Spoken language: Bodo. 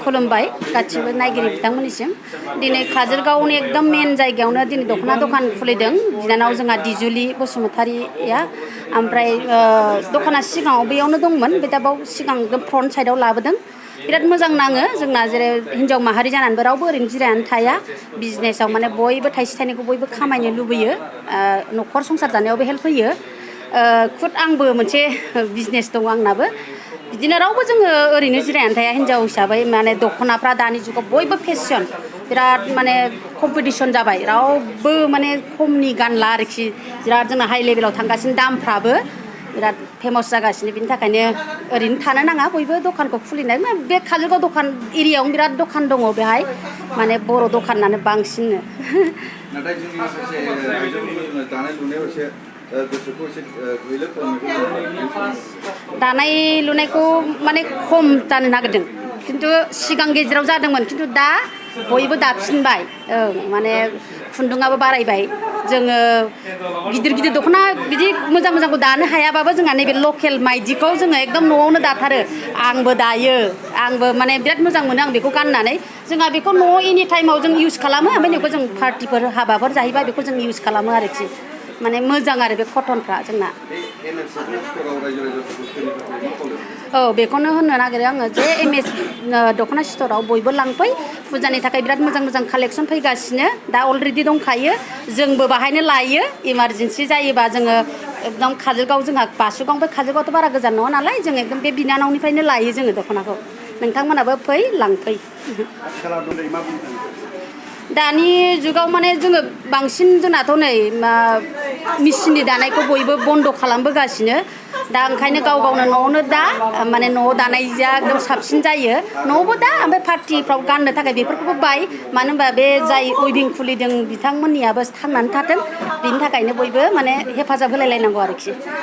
खुलुमबाय गासिबो नायगिरि बिथांमोननिसिम दिनै काजलगावनि एकदम मेन जायगायावनो दिनै दख'ना दखान खुलिदों बिनानाव जोंहा दिजुलि बसुमतारिया ओमफ्राय दखाना सिगाङाव बेयावनो दंमोन बे दा बाव सिगां फ्रन्ट साइडआव लाबोदों बिराद मोजां नाङो जोंना जेरै हिन्जाव माहारि जानानैबो रावबो ओरैनो जिरायनानै थाया बिजनेसाव माने बयबो थाइसे थाइनैखौ बयबो खामायनो लुबैयो न'खर संसार जानायावबो हेल्प होयो खुद आंबो मोनसे बिजनेस दं आंनाबो बिदिनो रावबो जोङो ओरैनो जिरायनानै थाया हिन्जाव हिसाबै माने दख'नाफ्रा दानि जुगाव बयबो फेशन बिराद माने कम्पिटिसन जाबाय रावबो माने खमनि गानला आरोखि बिराद जोंना हाई लेभेलाव थांगासिनो दामफ्राबो बिराद फेमास जागासिनो बिनि थाखायनो ओरैनो थानो नाङा बयबो दखानखौ खुलिनाय बे काजलगाव दखान एरियायावनो बिराद दखान दङ बेहाय माने बर' दखानानो बांसिननो नाथाय जोंनि माखासे आइजोफोरनो दानाय लुनायाव एसे गोसोखौ एसे गैलो दानाय लुनायखौ माने खम जानो नागिरदों खिन्थु सिगां गेजेराव जादोंमोन खिन्थु दा बयबो दाफिनबाय माने खुन्दुङाबो बारायबाय जोङो गिदिर गिदिर दख'ना बिदि मोजां मोजांखौ दानो हायाबाबो जोंहा नैबे लकेल माइदिखौ जोङो एकदम न'आवनो दाथारो आंबो दायो आंबो माने बिराद मोजां मोनो आं बेखौ गाननानै जोंहा बेखौ न'आव एनि टाइमाव जों इउज खालामो ओमफ्राय बेखौ जों पार्टिफोर हाबाफोर जाहैबा बेखौ जों इउज खालामो आरोखि माने मोजां आरो बे कटनफ्रा जोंना बेखौनो होननो नागिरो आङो जे एमएस दख'ना स्ट'राव बयबो लांफै फुजानि थाखाय बिराद मोजां मोजां कालेक्सन फैगासिनो दा अलरेडि दंखायो जोंबो बाहायनो लायो इमारजेन्सि जायोबा जोङो एकदम काजलगाव जोंहा बासुगावनिफ्राय काजलगावथ' बारा गोजान नङा नालाय जों एकदम बे बिनानावनिफ्रायनो लायो जोङो दख'नाखौ नोंथांमोनाबो फै लांफै दानि जुगाव माने जोङो बांसिन जोंनाथ' नै मेचिननि दानायखौ बयबो बन्द' खालामबोगासिनो दा ओंखायनो गाव गावनो न'आवनो दा माने न'आव दानायजों एकदम साबसिन जायो न'आवबो दा ओमफ्राय पार्टिफ्राव गाननो थाखाय बेफोरखौबो बाय मानो होनबा बे जाय उइभिं खुलिदों बिथांमोननियाबो थांनानै थाथों बिनि थाखायनो बयबो माने हेफाजाब होलायलायनांगौ आरोखि